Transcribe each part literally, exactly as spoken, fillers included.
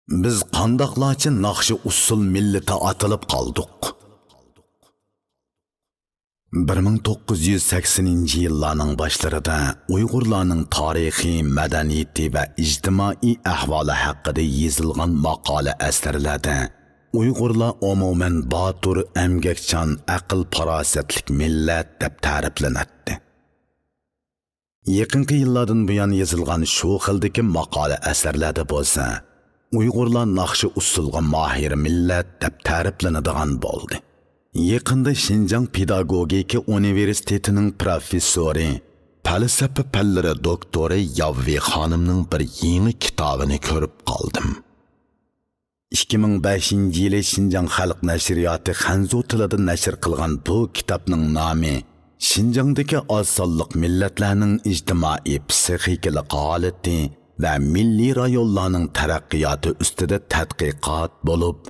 بىز قانداقلارچە ناخشا ئۇسسۇل مىللىتى ئاتىلىپ قالدۇق؟ بىر مىڭ توققۇز يۈز سەكسىنىنچى يىللارنىڭ باشلىرىدا ئۇيغۇرلارنىڭ تارىخى، مەدەنىيىتى ۋە ئىجتىمائىي ئەھۋالى ھەققىدە يېزىلغان ماقالە ئەسەرلەردە ئۇيغۇرلار ئومۇمەن باتۇر، ئەمگەكچان، ئەقىل-پاراسەتلىك مىللەت دەپ تەرىپلىنەتتى. يېقىنقى يىللاردىن بۇيان يېزىلغان شۇ خىلدىكى ماقالە ئەسەرلەردە بولسا، ئۇيغۇرلار ناخشا ئۇسسۇلغا ماھىر مىللەت دەپ تەرىپلىنىدىغان بولدى. يېقىندا شىنجاڭ پېداگوگىكا ئۇنىۋېرسىتېتىنىڭ پروفېسسورى، پەلسەپە پەنلىرى دوكتورى ياۋۋېي خانىمنىڭ بىر يېڭى كىتابىنى كۆرۈپ قالدىم. ئىككى مىڭ بەشىنچى يىلى شىنجاڭ خەلق نەشرىياتى خەنزۇ تىلىدا نەشر قىلغان بۇ كىتابنىڭ نامى شىنجاڭدىكى ئاز سانلىق مىللەتلەرنىڭ ئىجتىمائىي پسىخىكىلىق ھالىتى ۋە مىللىي رايونلارنىڭ تەرەققىياتى ئۈستىدە تەتقىقات بولۇپ،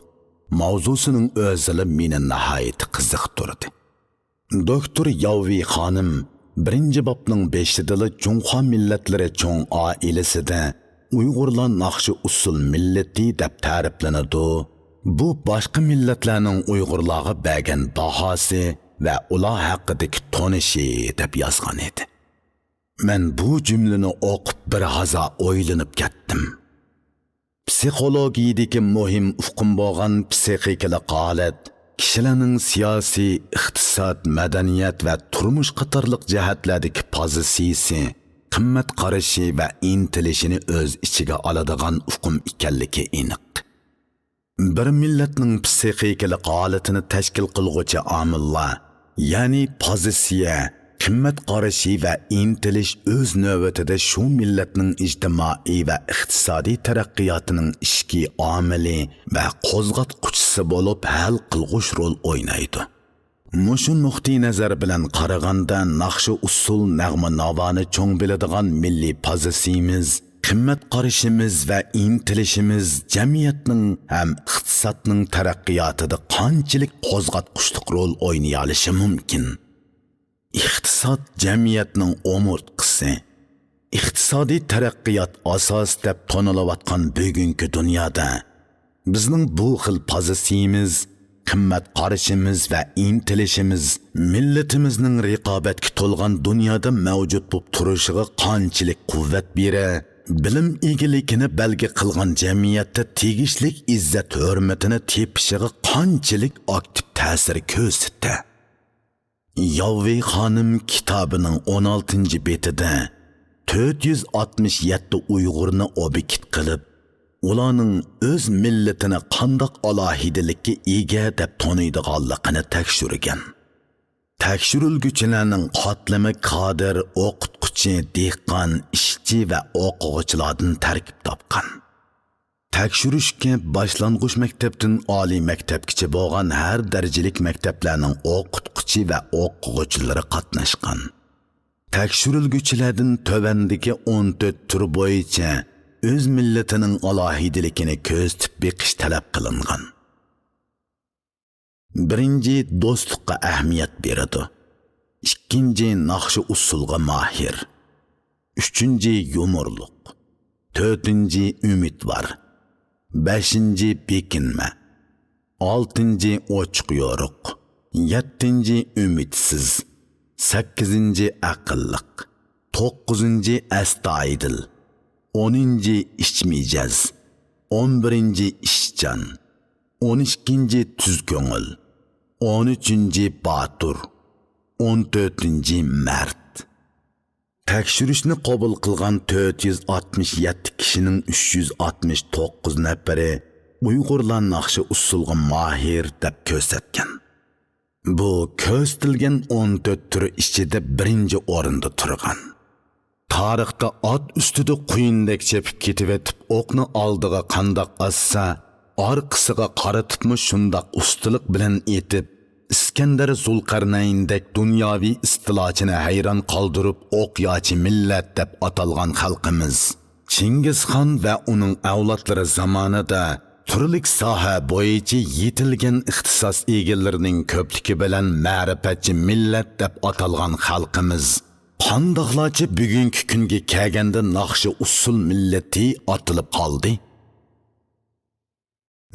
ماۋزۇسىنىڭ ئۆزىلا مېنى ناھايىتى قىزىقتۇردى. دوكتور ياۋۋېي خانىم بىرىنچى بابنىڭ بېشىدىلا جۇڭخۇا مىللەتلىرى چوڭ ئائىلىسىدە ئۇيغۇرلار ناخشا ئۇسسۇل مىللىتى دەپ تەرىپلىنىدۇ. بۇ باشقا مىللەتلەرنىڭ ئۇيغۇرلارغا بەرگەن باھاسى ۋە ئۇلار ھەققىدىكى تونۇشى دەپ يازغان ئىدى. مەن بۇ جۈملىنى ئوقۇپ بىر ھازا ئويلىنىپ كەتتىم. پسىخولوگىيىدىكى مۇھىم ئۇقۇم بولغان پسىخىكىلىق ھالەت كىشىلەرنىڭ سىياسىي، ئىقتىساد، مەدەنىيەت ۋە تۇرمۇش قاتارلىق جەھەتلەردىكى پوزىتسىيىسى، قىممەت قارىشى ۋە ئىنتىلىشىنى ئۆز ئىچىگە ئالىدىغان ئۇقۇم ئىكەنلىكى ئېنىق. بىر مىللەتنىڭ پسىخىكىلىق ھالىتىنى تەشكىل قىلغۇچى ئامىللار، يەنى پوزىتسىيە، قىممەت قارىشى ۋە ئىنتىلىش ئۆز نۆۋىتىدە شۇ مىللەتنىڭ ئىجتىمائىي ۋە ئىقتىسادىي تەرەققىياتىنىڭ ئىچكى ئامىلى ۋە قوزغاتقۇچىسى بولۇپ ھەل قىلغۇچ رول ئوينايدۇ. مۇشۇ نۇقتىئىنەزەر بىلەن قارىغاندا، ناخشا ئۇسسۇل نەغمە ناۋانى چوڭ بىلىدىغان مىللىي پوزىتسىيىمىز، قىممەت قارىشىمىز ۋە ئىنتىلىشىمىز جەمئىيەتنىڭ ھەم ئىقتىسادنىڭ تەرەققىياتىدا قانچىلىك قوزغاتقۇچلۇق رول ئوينىيالىشى مۇمكىن. ئىقتىساد جەمئىيەتنىڭ ئومۇرتقىسى، ئىقتىسادىي تەرەققىيات ئاساسى دەپ تونۇلۇۋاتقان بۈگۈنكى دۇنيادا بىزنىڭ بۇ خىل پوزىتسىيىمىز، قىممەت قارىشىمىز ۋە ئىنتىلىشىمىز مىللىتىمىزنىڭ رىقابەتكە تولغان دۇنيادا مەۋجۇت بولۇپ تۇرۇشىغا قانچىلىك قۇۋۋەت بېرە، بىلىم ئىگىلىكىنى بەلگە قىلغان جەمئىيەتتە تېگىشلىك ئىززەت-ھۆرمىتىنى تېپىشىغا قانچىلىك ئاكتىپ تەسىر كۆرسىتە. ياۋۋېي خانىم كىتابىنىڭ ئون ئالتىنچى بېتىدە تۆت يۈز ئاتمىش يەتتە ئۇيغۇرنى ئوبيېكت قىلىپ، ئۇلارنىڭ ئۆز مىللىتىنى قانداق ئالاھىدىلىككە ئىگە دەپ تونۇيدىغانلىقىنى تەكشۈرگەن. تەكشۈرۈلگۈچىلەرنىڭ قاتلىمى كادىر، ئوقۇتقۇچى، دېھقان، ئىشچى ۋە ئوقۇغۇچىلاردىن تەركىب تاپقان. تەكشۈرۈشكە باشلانغۇچ مەكتەپتىن ئالىي مەكتەپكىچە بولغان ھەر دەرىجىلىك مەكتەپلەرنىڭ ئوقۇتقۇچى ۋە ئوقۇغۇچىلىرى قاتناشقان. تەكشۈرۈلگۈچىلەردىن تۆۋەندىكى ئون تۆت تۈر بويىچە ئۆز مىللىتىنىڭ ئالاھىدىلىكىنى كۆزىتىپ بېقىش تەلەپ قىلىنغان. بىرىنچى، دوستلۇققا ئەھمىيەت بېرىدۇ. ئىككىنچى، ناخشا ئۇسسۇلغا ماھىر. ئۈچىنچى، يۇمۇرلۇق. تۆتىنچى، ئۈمىدۋار. بەشىنچى، بېكىنمە. ئالتىنچى، ئوچۇق يورۇق. يەتتىنچى، ئۈمىدسىز. سەككىزىنچى، ئەقىللىق. توققۇزىنچى، ئەستايىدىل. ئونىنچى، ئىچ مىجەز. ئون بىرىنچى، ئىشچان. ئون ئىككىنچى، تۈز كۆڭۈل. ئون ئۈچىنچى، باتۇر. ئون تۆتىنچى، مەرد. تەكشۈرۈشنى قوبۇل قىلغان تۆت يۈز ئاتمىش يەتتە كىشىنىڭ ئۈچ يۈز ئاتمىش توققۇز نەپىرى ئۇيغۇرلار ناخشا ئۇسسۇلغا ماھىر دەپ كۆرسەتكەن. بۇ كۆرسىتىلگەن ئون تۆت تۈر ئىچىدە بىرىنچى ئورۇندا تۇرغان. تارىختا ئات ئۈستىدە قۇيۇندەك چېپىپ كېتىۋېتىپ، ئوقنى ئالدىغا قانداق ئاتسا، ئارقىسىغا قارىتىپمۇ شۇنداق ئۇستىلىق بىلەن ئېتىپ، ئىسكەندەر زۇلقەرنەيندەك دۇنياۋى ئىستىلاچىنى ھەيران قالدۇرۇپ، ئوقياچى مىللەت دەپ ئاتالغان خەلقىمىز، چىڭگىزخان ۋە ئۇنىڭ ئەۋلادلىرى زامانىدا تۈرلۈك ساھە بويىچە يېتىلگەن ئىختىساس ئىگىلىرىنىڭ كۆپلۈكى بىلەن مەرىپەتچى مىللەت دەپ ئاتالغان خەلقىمىز قانداقلارچە بۈگۈنكى كۈنگە كەلگەندە ناخشا ئۇسسۇل مىللىتى ئاتىلىپ قالدى؟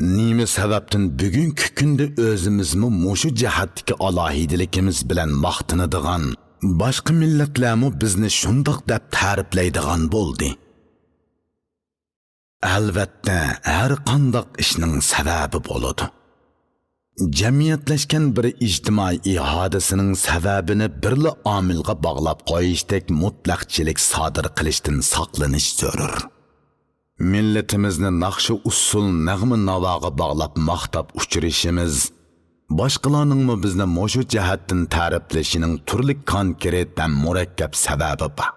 نېمە سەۋەبتىن بۈگۈنكى كۈندە ئۆزىمىزمۇ مۇشۇ جەھەتتىكى ئالاھىدىلىكىمىز بىلەن ماختىنىدىغان، باشقا مىللەتلەرمۇ بىزنى شۇنداق دەپ تەرىپلەيدىغان بولدى؟ ئەلۋەتتە، ھەر قانداق ئىشنىڭ سەۋەبى بولىدۇ. جەمئىيەتلەشكەن بىر ئىجتىمائىي ھادىسىنىڭ سەۋەبىنى بىرلا ئامىلغا باغلاپ قويۇشتەك مۇتلەقچىلىك سادىر قىلىشتىن ساقلىنىش زۆرۈر. مىللىتىمىزنى ناخشا-ئۇسسۇل، نەغمە-ناۋاغا باغلاپ ماختاپ ئۇچرىشىمىز، باشقىلارنىڭمۇ بىزنى مۇشۇ جەھەتتىن تەرىپلىشىنىڭ تۈرلۈك كونكرېت ھەم مۇرەككەپ سەۋەبى بار.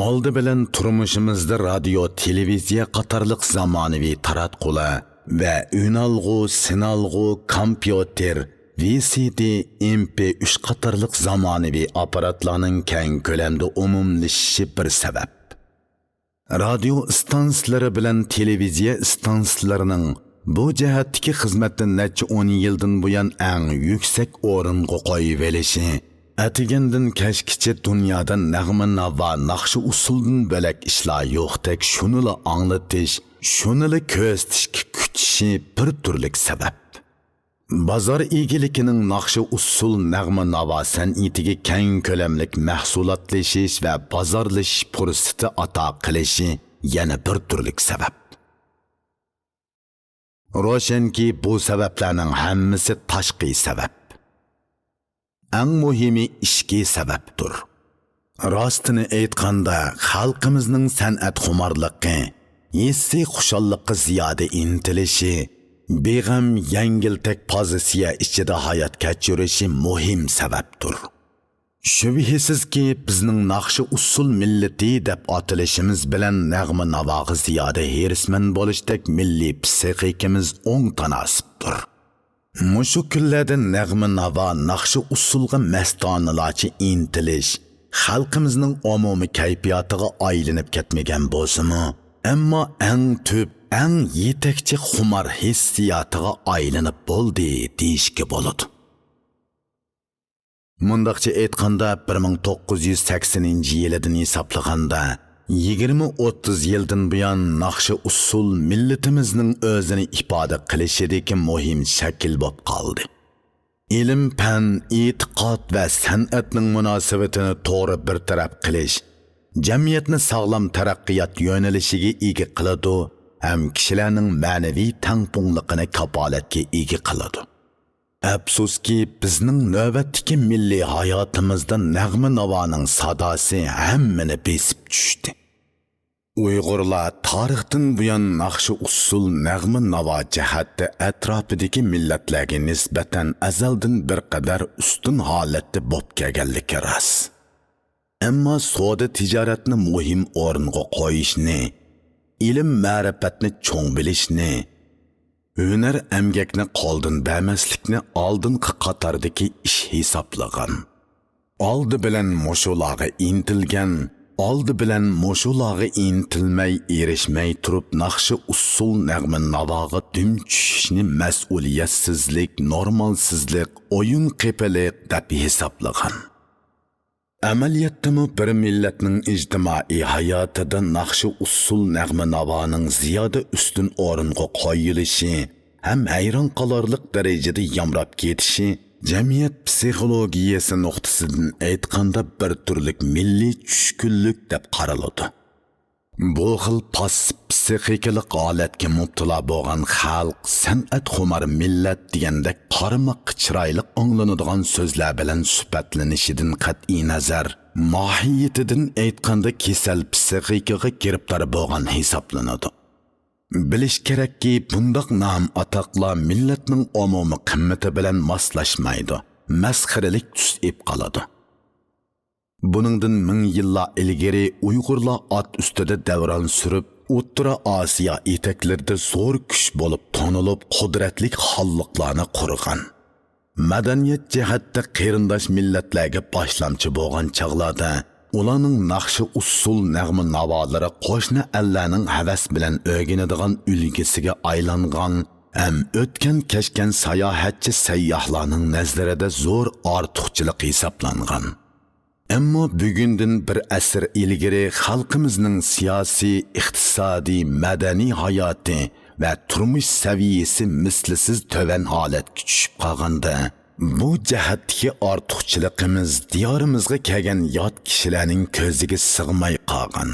ئالدى بىلەن تۇرمۇشىمىزدا رادىيو، تېلېۋىزىيە قاتارلىق زامانىۋى تاراتقۇلار ۋە ئۈنئالغۇ، سىنئالغۇ، كومپيۇتېر، ۋى سى دى، ئېم پى ئۈچ قاتارلىق زامانىۋى ئاپپاراتلارنىڭ كەڭ كۆلەمدە ئومۇملىشىشى بىر سەۋەب. رادىيو ئىستانسىلىرى بىلەن تېلېۋىزىيە ئىستانسىلىرىنىڭ بۇ جەھەتتىكى خىزمەتتە نەچچە ئون يىلدىن بۇيان ئەڭ يۈكسەك ئورۇنغا قويۇۋېلىشى، ئەتىگەندىن كەچكىچە دۇنيادا نەغمە-ناۋا، ناخشا-ئۇسسۇلدىن بۆلەك ئىشلار يوقتەك شۇنىلا ئاڭلىتىش، شۇنىلا كۆرسىتىشكە كۈچىشى بىر تۈرلۈك سەۋەب. بازار ئىگىلىكىنىڭ ناخشا-ئۇسسۇل، نەغمە-ناۋا سەنئىتىگە كەڭ كۆلەملىك مەھسۇلاتلىشىش ۋە بازارلىشىش پۇرسىتى ئاتا قىلىشى يەنە بىر تۈرلۈك سەۋەب. روشەنكى، بۇ سەۋەبلەرنىڭ ھەممىسى تاشقى سەۋەب. ئەڭ مۇھىمى ئىچكى سەۋەبتۇر. راستىنى ئېيتقاندا، خەلقىمىزنىڭ سەنئەتخۇمارلىقى، ھېسسىي خۇشاللىققا زىيادە ئىنتىلىشى، بىغەم، يەڭگىلتەك پوزىتسىيە ئىچىدە ھايات كەچۈرۈشى مۇھىم سەۋەبتۇر. شۈبھىسىزكى، بىزنىڭ ناخشا-ئۇسسۇل مىللىتى دەپ ئاتىلىشىمىز بىلەن نەغمە-ناۋاغا زىيادە ھېرىسمەن بولۇشتەك مىللىي پىسخىكىمىز ئوڭ تاناسىپتۇر. مۇشۇ كۈنلەردە نەغمە-ناۋا، ناخشا-ئۇسسۇلغا مەستانىلارچە ئىنتىلىش خەلقىمىزنىڭ ئومۇمىي كەيپىياتىغا ئايلىنىپ كەتمىگەن بولسىمۇ، ئەمما ئەڭ تۈپ، ئەڭ يېتەكچى خۇمار ھېسسىياتىغا ئايلىنىپ بولدى دېيىشكە بولىدۇ. مۇنداقچە ئېيتقاندا، بىر مىڭ توققۇز يۈز سەكسىنىنچى يىلىدىن ھېسابلىغاندا، يىگىرمە ئوتتۇز يىلدىن بۇيان ناخشا-ئۇسسۇل مىللىتىمىزنىڭ ئۆزىنى ئىپادە قىلىشىدىكى مۇھىم شەكىل بولۇپ قالدى. ئىلىم-پەن، ئېتىقاد ۋە سەنئەتنىڭ مۇناسىۋىتىنى توغرا بىر تەرەپ قىلىش، جەمئىيەتنى ساغلام تەرەققىيات يۆنىلىشىگە ئىگە قىلىدۇ ھەم كىشىلەرنىڭ مەنىۋى تەڭپۇڭلۇقىنى كاپالەتكە ئىگە قىلىدۇ. ئەپسۇسكى، بىزنىڭ نۆۋەتتىكى مىللىي ھاياتىمىزدا نەغمە-ناۋانىڭ ساداسى ھەممىنى بېسىپ چۈشتى. ئۇيغۇرلار تارىختىن بۇيان ناخشا-ئۇسسۇل، نەغمە-ناۋا جەھەتتە ئەتراپىدىكى مىللەتلەرگە نىسبەتەن ئەزەلدىن بىر قەدەر ئۈستۈن ھالەتتە بولۇپ كەلگەنلىكى راست. ئەمما سودا تىجارەتنى مۇھىم ئورۇنغا قويۇشنى، ئىلىم-مەرىپەتنى چوڭ بىلىشنى، ھۈنەر-ئەمگەكنى قولدىن بەرمەسلىكنى ئالدىنقى قاتاردىكى ئىش ھېسابلىغان. ئالدى بىلەن مۇشۇلارغا ئىنتىلگەن، ئالدى بىلەن مۇشۇلارغا ئىنتىلمەي، ئېرىشمەي تۇرۇپ، ناخشا-ئۇسسۇل، نەغمە-ناۋاغا دۈم چۈشۈشنى مەسئۇلىيەتسىزلىك، نورمالسىزلىق، ئويۇن قېپىلىق دەپ ھېسابلىغان. ئەمەلىيەتتىمۇ بىر مىللەتنىڭ ئىجتىمائىي ھاياتىدا ناخشا-ئۇسسۇل، نەغمە-ناۋانىڭ زىيادە ئۈستۈن ئورۇنغا قويۇلۇشى ھەم ھەيران قالارلىق دەرىجىدە يامراپ كېتىشى جەمئىيەت پسىخولوگىيەسى نۇقتىسىدىن ئېيتقاندا بىر تۈرلۈك مىللىي چۈشكۈنلۈك دەپ قارىلىدۇ. بۇ خىل پاسسىپ پسىخىكىلىق ھالەتكە مۇپتىلا بولغان خەلق، سەنئەتخۇمار مىللەت دېگەندەك قارىماققا چىرايلىق ئاڭلىنىدىغان سۆزلەر بىلەن سۈپەتلىنىشىدىن قەتئىينەزەر، ماھىيىتىدىن ئېيتقاندا كېسەل پسىخىكىغا گىرىپتار بولغان ھېسابلىنىدۇ. بىلىش كېرەككى، بۇنداق نام-ئاتاقلار مىللەتنىڭ ئومۇمىي قىممىتى بىلەن ماسلاشمايدۇ، مەسخىرىلىك تۈس ئېلىپ قالىدۇ. بۇنىڭدىن مىڭ يىللار ئىلگىرى ئۇيغۇرلار ئات ئۈستىدە دەۋران سۈرۈپ، ئوتتۇرا ئاسىيا ئېتەكلىرىدە زور كۈچ بولۇپ تونۇلۇپ، قۇدرەتلىك خانلىقلارنى قۇرغان. مەدەنىيەت جەھەتتە قېرىنداش مىللەتلەرگە باشلامچى بولغان چاغلاردا، ئۇلارنىڭ ناخشا-ئۇسسۇل، نەغمە-ناۋالىرى قوشنا ئەللەرنىڭ ھەۋەس بىلەن ئۆگىنىدىغان ئۈلگىسىگە ئايلانغان ھەم ئۆتكەن-كەچكەن ساياھەتچى سەيياھلارنىڭ نەزىرىدە زور ئارتۇقچىلىق ھېسابلانغان. ئەمما بۈگۈندىن بىر ئەسىر ئىلگىرى خەلقىمىزنىڭ سىياسىي، ئىقتىسادىي، مەدەنىي ھاياتى ۋە تۇرمۇش سەۋىيەسى مىسلىسىز تۆۋەن ھالەتكە چۈشۈپ قالغاندا، بۇ جەھەتتىكى ئارتۇقچىلىقىمىز دىيارىمىزغا كەلگەن يات كىشىلەرنىڭ كۆزىگە سىغماي قالغان.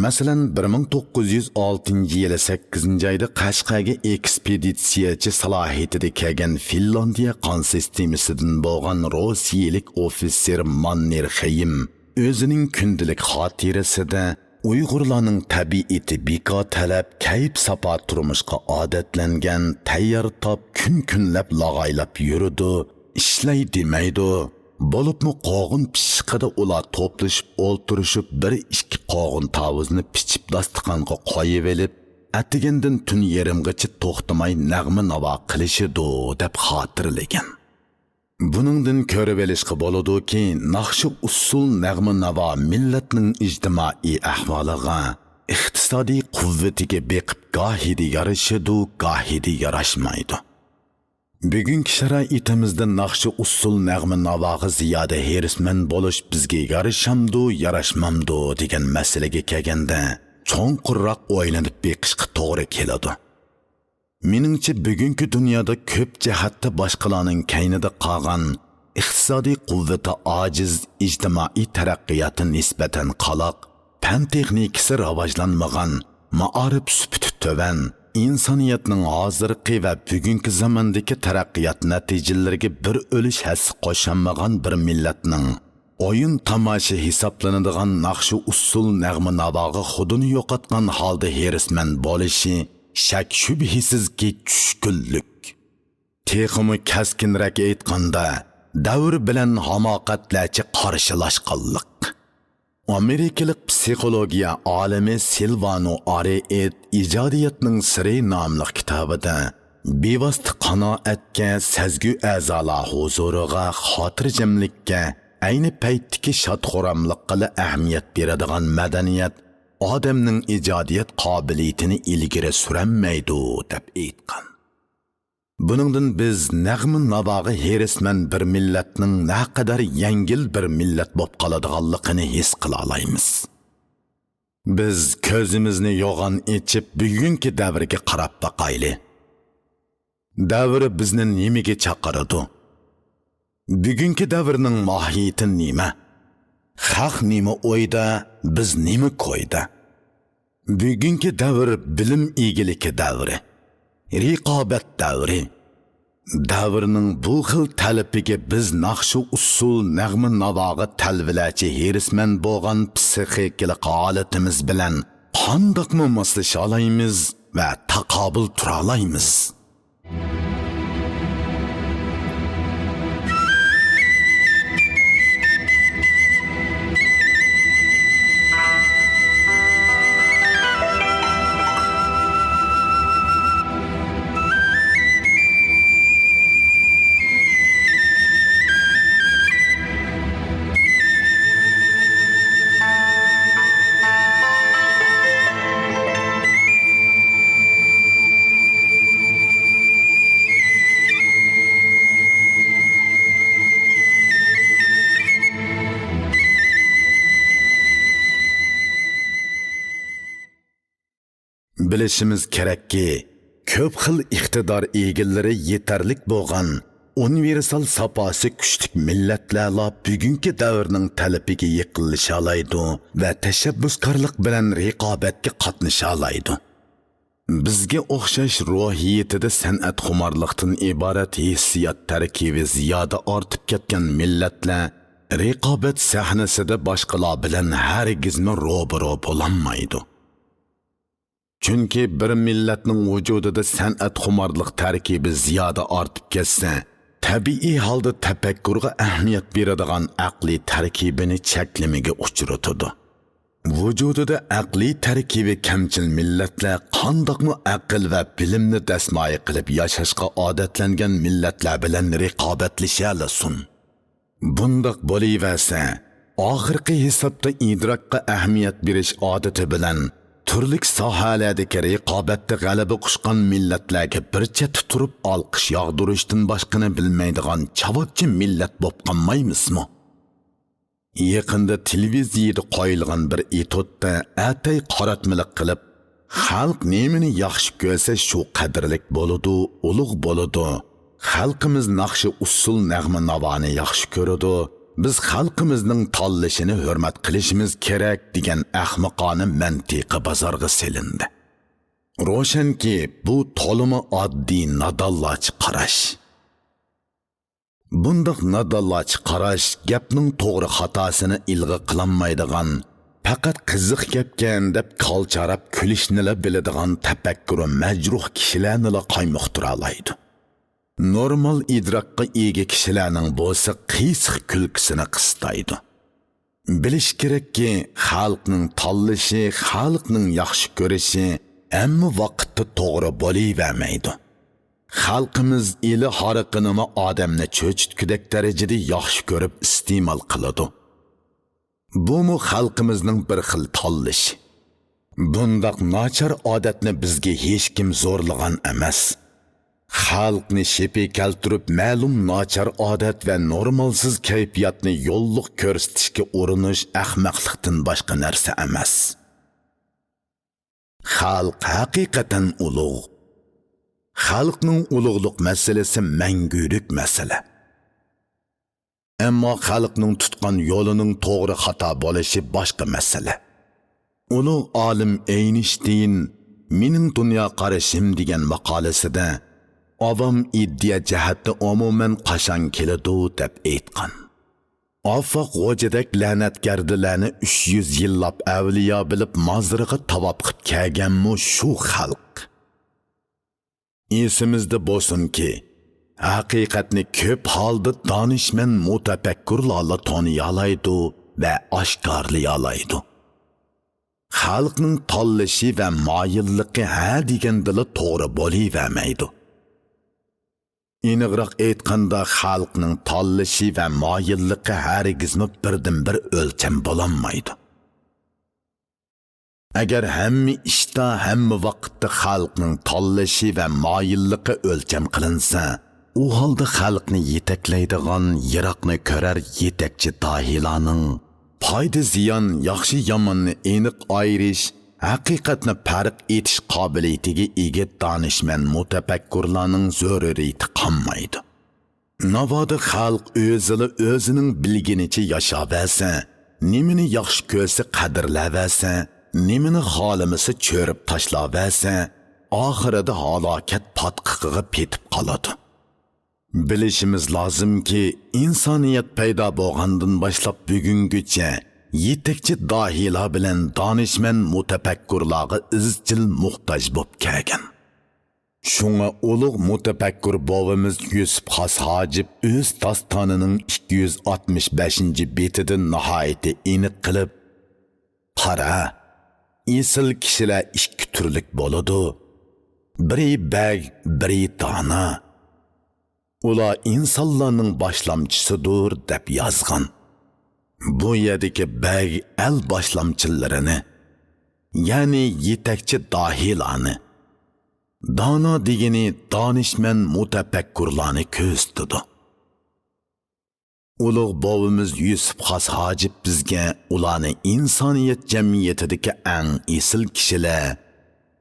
مەسىلەن، بىر مىڭ توققۇز يۈز ئالتىنچى يىلى سەككىزىنچى ئايدا قەشقەرگە ئېكسپېدىتسىيەچى سالاھىيىتىدە كەلگەن فىنلاندىيە قان سىستېمىسىدىن بولغان روسىيەلىك ئوفىتسېر ماننېرخېيم ئۆزىنىڭ كۈندىلىك خاتىرىسىدە، ئۇيغۇرلارنىڭ تەبىئىتى بىكار تەلەپ، كەيپ-ساپا تۇرمۇشقا ئادەتلەنگەن، تەييار تاپ، كۈن-كۈنلەپ لاغايلاپ يۈرىدۇ، ئىشلەي دېمەيدۇ. بولۇپمۇ قوغۇن پىششىقىدا ئۇلار توپلىشىپ ئولتۇرۇشۇپ، بىر-ئىككى قوغۇن تاۋۇزنى پىچىپ داستىخانغا قويۇۋېلىپ، ئەتىگەندىن تۈن يېرىمغىچە توختىماي نەغمە-ناۋا قىلىشىدۇ، دەپ خاتىرىلىگەن. بۇنىڭدىن كۆرۈۋېلىشقا بولىدۇكى، ناخشا-ئۇسسۇل، نەغمە-ناۋا مىللەتنىڭ ئىجتىمائىي ئەھۋالىغا، ئىقتىسادىي قۇۋۋىتىگە بېقىپ گاھىدا يارىشىدۇ، گاھىدا ياراشمايدۇ. بۈگۈنكى شارائىتىمىزدا ناخشا-ئۇسسۇل، نەغمە-ناۋاغا زىيادە ھېرىسمەن بولۇش بىزگە يارىشامدۇ، ياراشمامدۇ دېگەن مەسىلىگە كەلگەندە، چوڭقۇرراق ئويلىنىپ بېقىشقا توغرا كېلىدۇ. مېنىڭچە، بۈگۈنكى دۇنيادا كۆپ جەھەتتە باشقىلارنىڭ كەينىدە قالغان، ئىقتىسادىي قۇۋۋىتى ئاجىز، ئىجتىمائىي تەرەققىياتى نىسبەتەن قالاق، پەن تېخنىكىسى راۋاجلانمىغان، مائارىپ سۈپىتى تۆۋەن، ئىنسانىيەتنىڭ ھازىرقى ۋە بۈگۈنكى زاماندىكى تەرەققىيات نەتىجىلىرىگە بىر ئۈلۈش ھەسسە قوشالمىغان بىر مىللەتنىڭ ئويۇن-تاماشا ھېسابلىنىدىغان ناخشا-ئۇسسۇل، نەغمە-ناۋاغا خۇدىنى يوقاتقان ھالدا ھېرىسمەن بولۇشى شەك-شۈبھىسىزكى چۈشكۈنلۈك. تېخىمۇ كەسكىنرەك ئېيتقاندا، دەۋر بىلەن ھاماقەتلەرچە قارشىلاشقانلىق. ئامېرىكىلىق پسىخولوگىيە ئالىمى سىلۋانو ئارېئېت ئىجادىيەتنىڭ سىرى ناملىق كىتابىدا، بىۋاسىتە قانائەتكە، سەزگۈ ئەزالار ھۇزۇرىغا، خاتىرجەملىككە، ئەينى پەيتتىكى شاد-خۇراملىققىلا ئەھمىيەت بېرىدىغان مەدەنىيەت ئادەمنىڭ ئىجادىيەت قابىلىيىتىنى ئىلگىرى سۈرەلمەيدۇ، دەپ ئېيتقان. بۇنىڭدىن بىز نەغمە-ناۋاغا ھېرىسمەن بىر مىللەتنىڭ نەقەدەر يەڭگىل بىر مىللەت بولۇپ قالىدىغانلىقىنى ھېس قىلالايمىز. بىز كۆزىمىزنى يوغان ئېچىپ، بۈگۈنكى دەۋرگە قاراپ باقايلى. دەۋر بىزنى نېمىگە چاقىرىدۇ؟ بۈگۈنكى دەۋرنىڭ ماھىيىتى نېمە؟ خەق نېمە ئويدا، بىز نېمە كويدا؟ بۈگۈنكى دەۋر بىلىم ئىگىلىكى دەۋرى، رىقابەت دەۋرى. دەۋرنىڭ بۇ خىل تەلىپىگە بىز ناخشا-ئۇسسۇل، نەغمە-ناۋاغا تەلۋىلەرچە ھېرىسمەن بولغان پسىخىكىلىق ھالىتىمىز بىلەن قانداقمۇ ماسلىشالايمىز ۋە تاقابىل تۇرالايمىز؟ بىلىشىمىز كېرەككى، كۆپ خىل ئىقتىدار ئىگىلىرى يېتەرلىك بولغان ئۇنىۋېرسال ساپاسى كۈچلۈك مىللەتلەرلا بۈگۈنكى دەۋرنىڭ تەلىپىگە يېقىنلىشالايدۇ ۋە تەشەببۇسكارلىق بىلەن رىقابەتكە قاتنىشالايدۇ. بىزگە ئوخشاش روھىيىتىدە سەنئەتخۇمارلىقتىن ئىبارەت ھېسسىيات تەركىبى زىيادە ئارتىپ كەتكەن مىللەتلەر رىقابەت سەھنىسىدە باشقىلار بىلەن ھەرگىزمۇ روبىرو بولالمايدۇ. چۈنكى بىر مىللەتنىڭ ۋۇجۇدىدا سەنئەتخۇمارلىق تەركىبى زىيادە ئارتىپ كەتسە، تەبىئىي ھالدا تەپەككۇرغا ئەھمىيەت بېرىدىغان ئەقلىي تەركىبىنى چەكلىمىگە ئۇچرىتىدۇ. ۋۇجۇدىدا ئەقلىي تەركىبى كەمچىل مىللەتلەر قانداقمۇ ئەقىل ۋە بىلىمنى دەسمايە قىلىپ ياشاشقا ئادەتلەنگەن مىللەتلەر بىلەن رىقابەتلىشەلىسۇن؟ بۇنداق بولۇۋەرسە، ئاخىرقى ھېسابتا ئىدراكقا ئەھمىيەت بېرىش ئادىتى بىلەن تۈرلۈك ساھەلەردىكى رىقابەتتە غەلىبە قۇچقان مىللەتلەرگە بىر چەتتە تۇرۇپ ئالقىش ياغدۇرۇشتىن باشقىنى بىلمەيدىغان چاۋاكچى مىللەت بولۇپ قالمايمىزمۇ؟ يېقىندا تېلېۋىزىيىدە قويۇلغان بىر ئېتيۇدتا ئەتەي قاراتمىلىق قىلىپ، خەلق نېمىنى ياخشى كۆرسە، شۇ قەدىرلىك بولىدۇ، ئۇلۇغ بولىدۇ. خەلقىمىز ناخشا، ئۇسسۇل، نەغمە، ناۋانى ياخشى كۆرىدۇ. بىز خەلقىمىزنىڭ تاللىشىنى ھۆرمەت قىلىشىمىز كېرەك، دېگەن ئەخمىقانە مەنتىقى بازارغا سېلىندى. روشەنكى، بۇ تولىمۇ ئاددىي، نادانلارچە قاراش. بۇنداق نادانلارچە قاراش گەپنىڭ توغرا خاتاسىنى ئىلغا قىلالمايدىغان، پەقەت قىزىق گەپكەن دەپ كالچاراپ كۈلۈشنىلا بىلىدىغان تەپەككۇرى مەجرۇھ كىشىلەرنىلا قايمۇقتۇرالايدۇ. نورمال ئىدراكقا ئىگە كىشىلەرنىڭ بولسا قىيسىق كۈلكىسىنى قىستايدۇ. بىلىش كېرەككى، خەلقنىڭ تاللىشى، خەلقنىڭ ياخشى كۆرۈشى ھەممە ۋاقىتتا توغرا بولۇۋەرمەيدۇ. خەلقىمىز ئىلى ھارىقىنىمۇ ئادەمنى چۆچۈتكۈدەك دەرىجىدە ياخشى كۆرۈپ ئىستېمال قىلىدۇ. بۇمۇ خەلقىمىزنىڭ بىر خىل تاللىشى. بۇنداق ناچار ئادەتنى بىزگە ھېچكىم زورلىغان ئەمەس. خەلقنى شېپى كەلتۈرۈپ، مەلۇم ناچار ئادەت ۋە نورمالسىز كەيپىياتنى يوللۇق كۆرسىتىشكە ئۇرۇنۇش ئەخمەقلىقتىن باشقا نەرسە ئەمەس. خەلق ھەقىقەتەن ئۇلۇغ. خەلقنىڭ ئۇلۇغلۇق مەسىلىسى مەڭگۈلۈك مەسىلە. ئەمما خەلقنىڭ تۇتقان يولىنىڭ توغرا خاتا بولۇشى باشقا مەسىلە. ئۇلۇغ ئالىم ئەينىشتىين «مېنىڭ دۇنيا قارىشىم» دېگەن ماقالىسىدە، ئاۋام ئىدىيە جەھەتتە ئومۇمەن قاچان كېلىدۇ دەپ ئېيتقان. ئافاق غوجىدەك لەنەتگەردىلەرنى ئۈچ يۈز يىللاپ ئەۋلىيا بىلىپ مازىرىغا تاۋاپ قىپ كەلگەنمۇ شۇ خەلق. ئېسىمىزدە بولسۇنكى، ھەقىقەتنى كۆپ ھالدا دانىشمەن مۇتەپەككۇرلارلا تونۇيالايدۇ ۋە ئاشكارىلىيالايدۇ. خەلقنىڭ تاللىشى ۋە مايىللىقى ھە دېگەندىلا توغرا بولۇۋەرمەيدۇ. ئېنىقراق ئېيتقاندا، خەلقنىڭ تاللىشى ۋە مايىللىقى ھەرگىزمۇ بىردىنبىر ئۆلچەم بولالمايدۇ. ئەگەر ھەممە ئىشتا، ھەممە ۋاقىتتا خەلقنىڭ تاللىشى ۋە مايىللىقى ئۆلچەم قىلىنسا، ئۇ ھالدا خەلقنى يېتەكلەيدىغان، يىراقنى كۆرەر يېتەكچى داھىيلارنىڭ، پايدا-زىيان، ياخشى-ياماننى ئېنىق ئايرىش، ھەقىقەتنى پەرق ئېتىش قابىلىيىتىگە ئىگە دانىشمەن مۇتەپەككۇرلارنىڭ زۆرۈرىيىتى قالمايدۇ. ناۋادا خەلق ئۆزىلا ئۆزىنىڭ بىلگىنىچە ياشاۋەرسە، نېمىنى ياخشى كۆرسە قەدىرلەۋەرسە، نېمىنى خالىمىسا چۆرۈپ تاشلاۋەرسە، ئاخىرىدا ھالاكەت پاتقىقىغا پېتىپ قالىدۇ. بىلىشىمىز لازىمكى، ئىنسانىيەت پەيدا بولغاندىن باشلاپ بۈگۈنگىچە يېتەكچى داھىيلار بىلەن دانىشمەن مۇتەپەككۇرلارغا ئىزچىل موھتاج بولۇپ كەلگەن. شۇڭا ئۇلۇغ مۇتەپەككۇر بوۋىمىز يۈسۈپ خاس ھاجىپ ئۆز داستانىنىڭ ئىككى يۈز ئاتمىش بەشىنچى بېتىدە ناھايىتى ئېنىق قىلىپ، «قارا، ئېسىل كىشىلەر ئىككى تۈرلۈك بولىدۇ. بىرى بەگ، بىرى دانا. ئۇلار ئىنسانلارنىڭ باشلامچىسىدۇر» دەپ يازغان. بۇ يەردىكى بەگ ئەل باشلامچىلىرىنى، يەنى يېتەكچى داھىيلارنى، دانا دېگىنى دانىشمەن مۇتەپەككۇرلارنى كۆرسىتىدۇ. ئۇلۇغ بوۋىمىز يۈسۈپ خاس ھاجىپ بىزگە ئۇلارنى ئىنسانىيەت جەمئىيىتىدىكى ئەڭ ئېسىل كىشىلەر،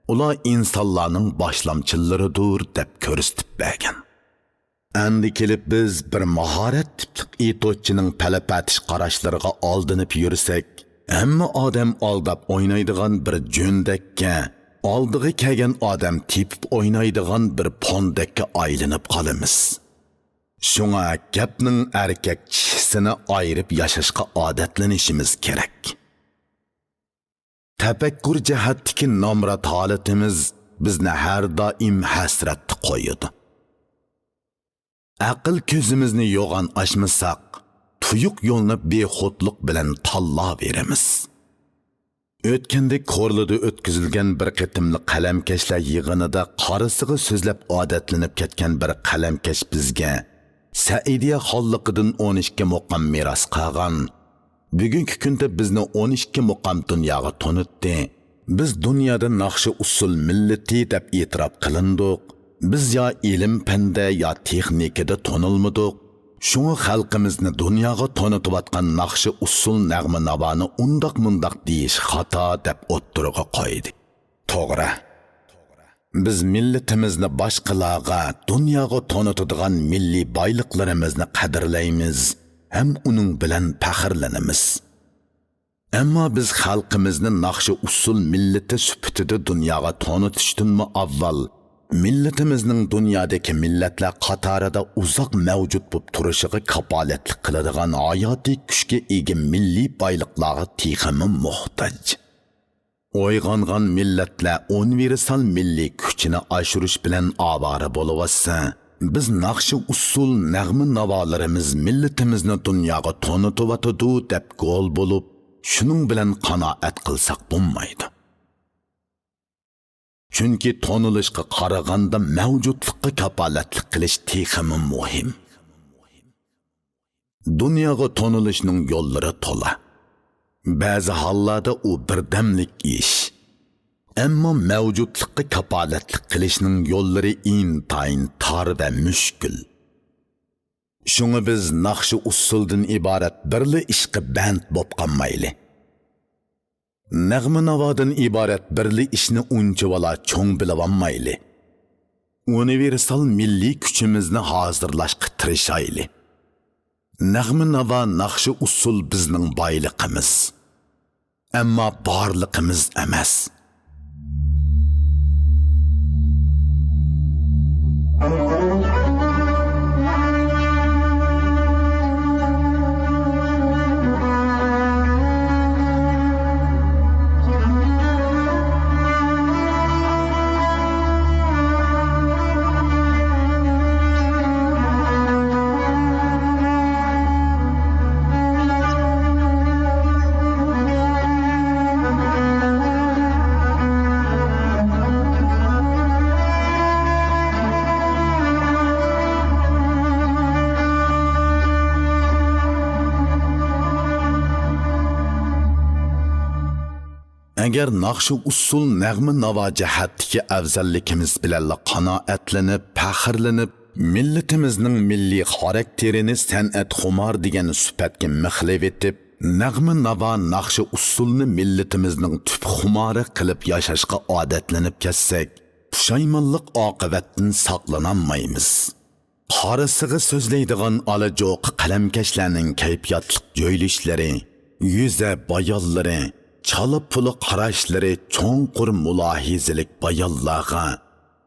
ئۇلار ئىنسانلارنىڭ باشلامچىلىرىدۇر دەپ كۆرسىتىپ بەرگەن. ئەمدى كېلىپ بىز بىر ماھارەت تىپلىق ئېيتوتچىنىڭ پەلەپەتىش قاراشلىرىغا ئالدىنىپ يۈرسەك، ھەممە ئادەم ئالداپ ئوينايدىغان بىر جۆندەككە، ئالدىغا كەلگەن ئادەم تېپىپ ئوينايدىغان بىر پوندەككە ئايلىنىپ قالىمىز. شۇڭا گەپنىڭ ئەركەك چىشىسىنى ئايرىپ ياشاشقا ئادەتلىنىشىمىز كېرەك. تەپەككۇر جەھەتتىكى نامرات ھالىتىمىز بىزنى ھەر دائىم ھەسرەتتە قويىدۇ. ئەقىل كۆزىمىزنى يوغان ئاچمىساق، تۇيۇق يولنى بىخۇدلۇق بىلەن تاللاۋېرىمىز. ئۆتكەندە كورلىدا ئۆتكۈزۈلگەن بىر قېتىملىق قەلەمكەشلەر يىغىنىدا قارىسىغا سۆزلەپ ئادەتلىنىپ كەتكەن بىر قەلەمكەش بىزگە سەئىدىيە خانلىقىدىن ئون ئىككى مۇقام مىراس قالغان، بۈگۈنكى كۈندە بىزنى ئون ئىككى مۇقام دۇنياغا تونۇتتى. بىز دۇنيادا ناخشا ئۇسسۇل مىللىتى دەپ ئېتىراپ قىلىندۇق. بىز يا ئىلىم-پەندە، يا تېخنىكىدا تونۇلمىدۇق. شۇڭا خەلقىمىزنى دۇنياغا تونۇتۇۋاتقان ناخشا ئۇسسۇل نەغمە-ناۋانى ئۇنداق-مۇنداق دېيىش خاتا دەپ ئوتتۇرىغا قويدى. توغرا. بىز مىللىتىمىزنى باشقىلارغا، دۇنياغا تونۇتىدىغان مىللىي بايلىقلىرىمىزنى قەدىرلەيمىز ھەم ئۇنىڭ بىلەن پەخىرلىنىمىز. ئەمما بىز خەلقىمىزنى ناخشا-ئۇسسۇل مىللىتى سۈپىتىدە دۇنياغا تونۇتۇشتىنمۇ ئاۋۋال، مىللىتىمىزنىڭ دۇنيادىكى مىللەتلەر قاتارىدا ئۇزاق مەۋجۇت بولۇپ تۇرۇشىغا كاپالەتلىك قىلىدىغان ھاياتىي كۈچكە ئىگە مىللىي بايلىقلارغا تېخىمۇ موھتاج. ئويغانغان مىللەتلەر ئۇنىۋېرسال مىللىي كۈچىنى ئاشۇرۇش بىلەن ئاۋارە بولۇۋاتسا، بىز ناخشا-ئۇسسۇل، نەغمە-ناۋالىرىمىز مىللىتىمىزنى دۇنياغا تونۇتۇۋاتىدۇ دەپ گول بولۇپ، شۇنىڭ بىلەن قانائەت قىلساق بولمايدۇ. چۈنكى تونۇلۇشقا قارىغاندا مەۋجۇتلۇققا كاپالەتلىك قىلىش تېخىمۇ مۇھىم. دۇنياغا تونۇلۇشنىڭ يوللىرى تولا. بەزى ھاللاردا ئۇ بىردەملىك ئىش. ئەمما مەۋجۇتلۇققا كاپالەتلىك قىلىشنىڭ يوللىرى ئىنتايىن تار ۋە مۈشكۈل. شۇڭا بىز ناخشا-ئۇسسۇلدىن ئىبارەت بىرلا ئىشقا بەند بولۇپ قالمايلى. نەغمە-ناۋادىن ئىبارەت بىرلا ئىشنى ئۇنچىۋالا چوڭ بىلىۋالمايلى. ئۇنىۋېرسال مىللىي كۈچىمىزنى ھازىرلاشقا تىرىشايلى. نەغمە-ناۋا، ناخشا-ئۇسسۇل بىزنىڭ بايلىقىمىز. ئەمما بارلىقىمىز ئەمەس. ئەگەر ناخشا-ئۇسسۇل، نەغمە-ناۋا جەھەتتىكى ئەۋزەللىكىمىز بىلەنلا قانائەتلىنىپ، پەخىرلىنىپ، مىللىتىمىزنىڭ مىللىي خاراكتېرىنى سەنئەتخۇمار دېگەن سۈپەتكە مىخلىۋېتىپ، نەغمە-ناۋا، ناخشا-ئۇسسۇلنى مىللىتىمىزنىڭ تۈپ خۇمارى قىلىپ ياشاشقا ئادەتلىنىپ كەتسەك، پۇشايمانلىق ئاقىۋەتتىن ساقلىنالمايمىز. قارىسىغا سۆزلەيدىغان ئالا-جوقا قەلەمكەشلەرنىڭ كەيپىياتلىق جۆيلۈشلىرى، يۈزە بايانلىرى، چالا-پۇلا قاراشلىرى چوڭقۇر مۇلاھىزىلىك بايانلارغا،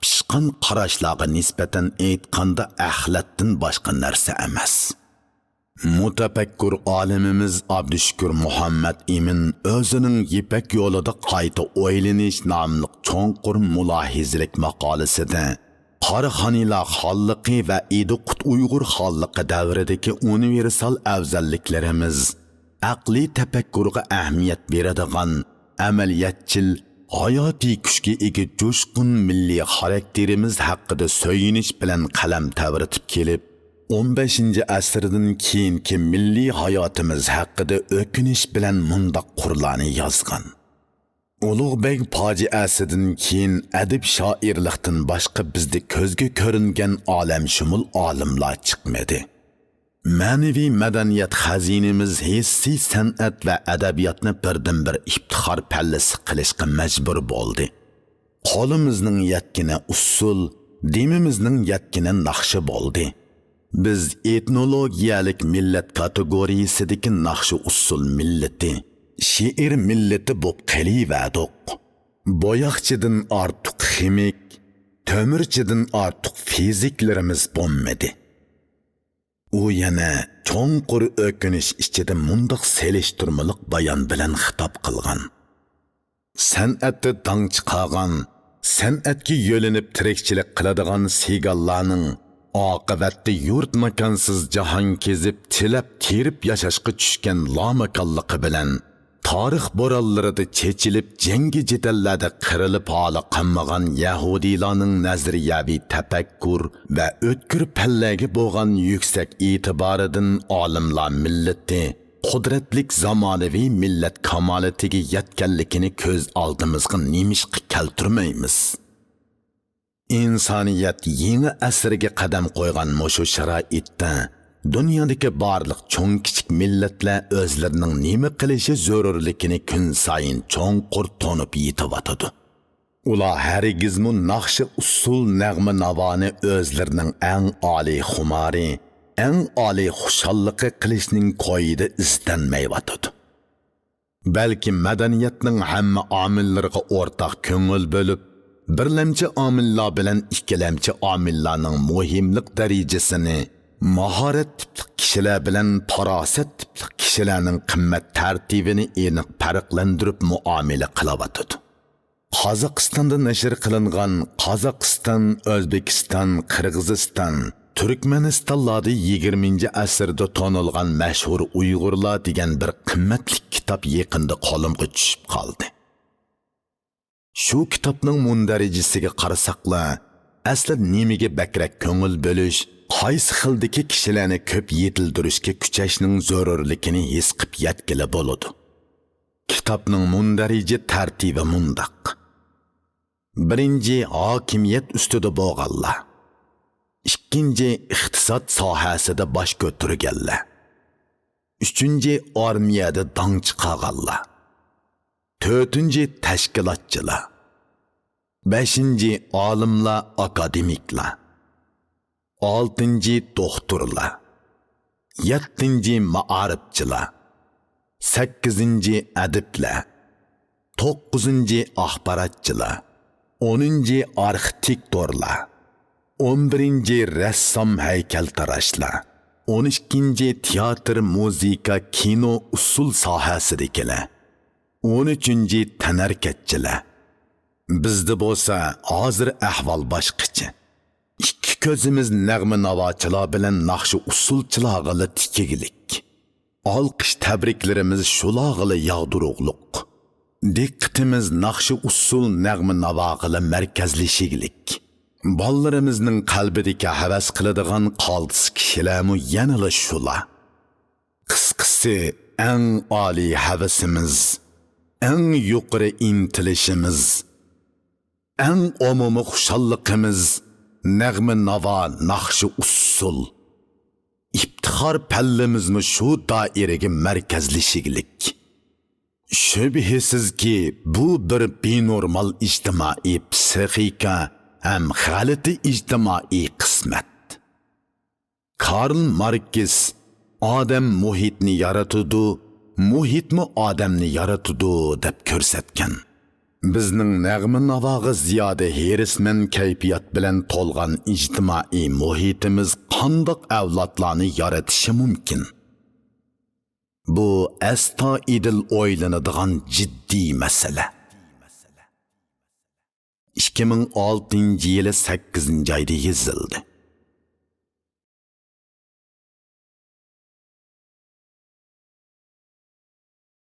پىشقان قاراشلارغا نىسبەتەن ئېيتقاندا ئەخلەتتىن باشقا نەرسە ئەمەس. مۇتەپەككۇر ئالىمىمىز ئابدۇشۈكۈر مۇھەممەد ئىمىن ئۆزىنىڭ يىپەك يولىدا قايتا ئويلىنىش ناملىق چوڭقۇر مۇلاھىزىلىك ماقالىسىدە، قاراخانىيلار خانلىقى ۋە ئىدىقۇت ئۇيغۇر خانلىقى دەۋرىدىكى ئۇنىۋېرسال ئەۋزەللىكلىرىمىز، ئەقلىي تەپەككۇرغا ئەھمىيەت بېرىدىغان، ئەمەلىيەتچىل، ھاياتىي كۈچكە ئىگە جۇشقۇن مىللىي خاراكتېرىمىز ھەققىدە سۆيۈنۈش بىلەن قەلەم تەۋرىتىپ كېلىپ، ئون بەشىنچى ئەسىردىن كېيىنكى مىللىي ھاياتىمىز ھەققىدە ئۆكۈنۈش بىلەن مۇنداق قۇرلارنى يازغان. ئۇلۇغبەگ پاجىئەسىدىن كېيىن ئەدىب-شائىرلىقتىن باشقا بىزدە كۆزگە كۆرۈنگەن ئالەمشۇمۇل ئالىملار چىقمىدى. مەنىۋى مەدەنىيەت خەزىنىمىز ھېسسىي سەنئەت ۋە ئەدەبىياتنى بىردىنبىر ئىپتىخار پەللىسى قىلىشقا مەجبۇر بولدى. قولىمىزنىڭ يەتكىنى ئۇسسۇل، دېمىمىزنىڭ يەتكىنى ناخشا بولدى. بىز ئېتنولوگىيەلىك مىللەت كاتېگورىيىسىدىكى ناخشا-ئۇسسۇل مىللىتى، شېئىر مىللىتى بولۇپ قېلىۋەردۇق. بوياقچىدىن ئارتۇق خىمىك، تۆمۈرچىدىن ئارتۇق فىزىكلىرىمىز بولمىدى. ئۇ يەنە چوڭقۇر ئۆكۈنۈش ئىچىدە مۇنداق سېلىشتۇرمىلىق بايان بىلەن خىتاب قىلغان: سەنئەتتە داڭ چىقارغان، سەنئەتكە يۆلىنىپ تىرىكچىلىك قىلىدىغان سىگانلارنىڭ ئاقىۋەتتە يۇرت ماكانسىز جاھان كېزىپ، تىلەپ تېرىپ ياشاشقا چۈشكەن لاماكانلىقى بىلەن، تارىخ بورانلىرىدا چېچىلىپ، جەڭگى جېدەللەردە قىرىلىپ ھالى قالمىغان يەھۇدىيلارنىڭ نەزەرىيەۋى تەپەككۇر ۋە ئۆتكۈر پەنلەرگە بولغان يۈكسەك ئېتىبارىدىن ئالىملار مىللىتى قۇدرەتلىك زامانىۋى مىللەت كامالىتىگە يەتكەنلىكىنى كۆز ئالدىمىزغا نېمىشقا كەلتۈرمەيمىز؟ ئىنسانىيەت يېڭى ئەسىرگە قەدەم قويغان مۇشۇ شارائىتتا، دۇنيادىكى بارلىق چوڭ-كىچىك مىللەتلەر ئۆزلىرىنىڭ نېمە قىلىشى زۆرۈرلۈكىنى كۈنسايىن چوڭقۇر تونۇپ يېتىۋاتىدۇ. ئۇلار ھەرگىزمۇ ناخشا ئۇسسۇل نەغمە ناۋانى ئۆزلىرىنىڭ ئەڭ ئالىي خۇمارى، ئەڭ ئالىي خۇشاللىقى قىلىشنىڭ كويىدا ئىزدەنمەيۋاتىدۇ. بەلكى مەدەنىيەتنىڭ ھەممە ئامىللىرىغا ئورتاق كۆڭۈل بۆلۈپ، بىرلەمچى ئامىللار بىلەن ئىككىلەمچى ئامىللارنىڭ مۇھىملىق دەرىجىسىنى، ماھارەت تىپلىق كىشىلەر بىلەن پاراسەت تىپلىق كىشىلەرنىڭ قىممەت تەرتىپىنى ئېنىق پەرقلەندۈرۈپ مۇئامىلە قىلىۋاتىدۇ. قازاقىستاندا نەشر قىلىنغان قازاقىستان، ئۆزبېكىستان، قىرغىزىستان، تۈركمەنىستانلاردا يىگىرمىنچى ئەسىردە تونۇلغان مەشھۇر ئۇيغۇرلار دېگەن بىر قىممەتلىك كىتاب يېقىندا قولۇمغا چۈشۈپ قالدى. شۇ كىتابنىڭ مۇندەرىجىسىگە قارىساقلا، ئەسلى نېمىگە بەكرەك كۆڭۈل بۆلۈش، قايسى خىلدىكى كىشىلەرنى كۆپ يېتىلدۈرۈشكە كۈچەشنىڭ زۆرۈرلۈكىنى ھېس قىپ يەتكىلى بولىدۇ. كىتابنىڭ مۇندەرىجە تەرتىپى مۇنداق. بىرىنچى، ھاكىمىيەت ئۈستىدە بولغانلار. ئىككىنچى، ئىقتىساد ساھەسىدە باش كۆتۈرگەنلەر. ئۈچىنچى، ئارمىيەدە داڭ چىقارغانلار. تۆتىنچى، تەشكىلاتچىلار. بەشىنچى، ئالىملار، ئاكادېمىكلار. ئالتىنچى، دوختۇرلار. يەتتىنچى، مائارىپچىلار. سەككىزىنچى، ئەدىبلەر. توققۇزىنچى، ئاخباراتچىلار. ئونىنچى، ئارخىتېكتورلار. ئون بىرىنچى، رەسسام، ھەيكەلتىراشلار. ئون ئىككىنچى، تىياتىر، مۇزىكا، كىنو، ئۇسسۇل ساھەسىدىكىلەر. ئون ئۈچىنچى، تەنھەرىكەتچىلەر. بىزدە بولسا ھازىر ئەھۋال باشقىچە. ئىككى كۆزىمىز نەغمە ناۋاچىلار بىلەن ناخشا ئۇسسۇلچىلارغىلا تىكىگلىك. ئالقىش تەبرىكلىرىمىز شۇلارغىلا ياغدۇرۇغلۇق. دىققىتىمىز ناخشا ئۇسسۇل نەغمە ناۋاغىلا مەركەزلىشىگلىك. بالىلىرىمىزنىڭ قەلبىدىكى ھەۋەس قىلىدىغان قالتىس كىشىلەرمۇ يەنىلا شۇلار. قىسقىسى، ئەڭ ئالىي ھەۋىسىمىز، ئەڭ يۇقىرى ئىنتىلىشىمىز، ئەڭ ئومۇمىي خۇشاللىقىمىز نەغمە ناۋا، ناخشا ئۇسسۇل. ئىپتىخار پەللىمىزمۇ شۇ دائىرىگە مەركەزلىشىگلىك. شۈبھىسىزكى، بۇ بىر بىنورمال ئىجتىمائىي پسىخىكا ھەم غەلىتە ئىجتىمائىي قىسمەت. كارل ماركس، «ئادەم مۇھىتنى يارىتىدۇ، مۇھىتمۇ ئادەمنى يارىتىدۇ» دەپ كۆرسەتكەن. بىزنىڭ نەغمە ناۋاغا زىيادە ھېرىسمەن كەيپىيات بىلەن تولغان ئىجتىمائىي مۇھىتىمىز قانداق ئەۋلادلارنى يارىتىشى مۇمكىن؟ بۇ ئەستايىدىل ئويلىنىدىغان جىددىي مەسىلە. ئىككى مىڭ ئالتىنچى يىلى سەككىزىنچى ئايدا يېزىلدى.